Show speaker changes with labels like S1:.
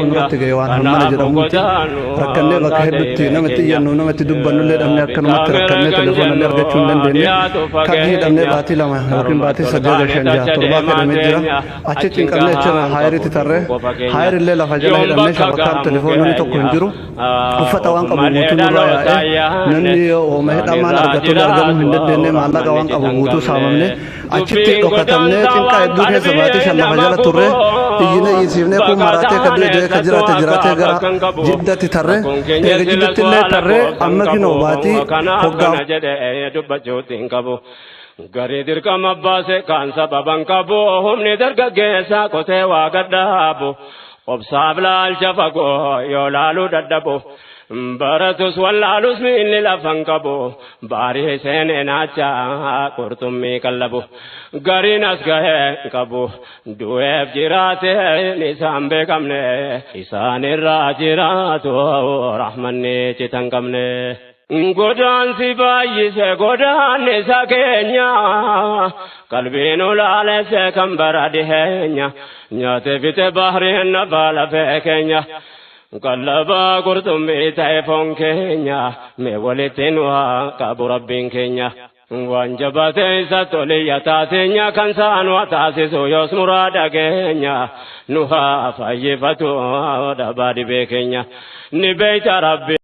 S1: nurratti gahe waan hammana jedhamuuti. Rakkannee bakka hedduutti namatti iyyannu, namatti dubbannu illee dhabnee, akkanumatti rakkannee telefoona illee argachuu hin dandeenye. Kaardii hidhamnee baatii 2 yookiin baatii 3 haga 5 6 7 hidhamee jira. Achi cinqamnee achirra haayiritti tarree, haayir illee lafa jala hidhamnee, shabakaan telefoononni tokko hin jiru. Uffata waan qabu guutuu nurraa yaa'ee, namni hooma hidhamaan argatullee argamuu hin dandeenye. Maallaqa waan qabu guutuu saamamne, achitti dhokatamnee, cinqaa hedduu keessa baatii 5 lafa jala turre. Iyyinee iyyisiifnee, kun maraatee, ka du'e du'ee, ka jiraate jiraatee, gara Jiddatti tarre. Eega Jiddatti illee tarree, amma kinoo baatii hoggaa
S2: jedhe dubbachuutti hin qabu. Garii dirqama baase, kaan sababan qabu, humni dargaggeessa qotee waa gadhaabu. Obsaaf laalcha fagoo yoo laaluu dadhabu. Baratus wallaalus miilli lafan qabu. Baarii seenee naacha qurxummii kallabu. Gariin as gahee qabu. Du'eef jiraate isaan beekamne. Isaan irraa jiraatu rahmanni citan qabne. Godaansi baay'ise godaannisa keenya, qalbiin ulaalesse kan bara dhiheenya, nyaate fixe bahriin nafaa lafee keenya, qallabaa qurxummii ta'e foon keenya. Mee walitti nu haa qabu Rabbiin keenya. Waan jabaate isa toliyya taateenya, kan saan waa taasisu yoos muraada keenya, nu haa fayyifatu dhabaa dhibee keenya ni beeyta Rabbi.